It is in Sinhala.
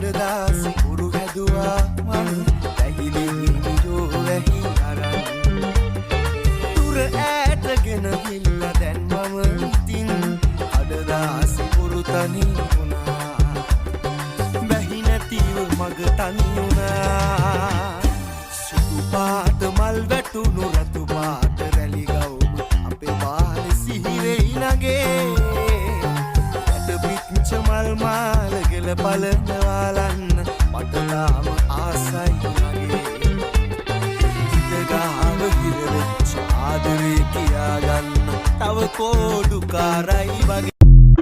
කඩදාසි බොරු හැදුවා මං, වැහිලි හිමියෝ වැහි අරන්. දුර ඈට ගෙන ගිල්ලා දැන් මම ඉතින් කඩදාසි බොරු තනි වුණා. වැහි නැතිව මග තනි වුණා. සුදු පාට මල් වැටුණු රතු පාට රැලි ගවුම අපේ බාලෙ සිහි වෙයි නගේ. යට පිච්ච මල් මාල ගෙල පලනවාලන්න මට තාම ආසයි නගේ. හිත ගාව හිර වෙච්ච ආදරේ කියාගන්න තව කෝඩුකාරයි වගේ.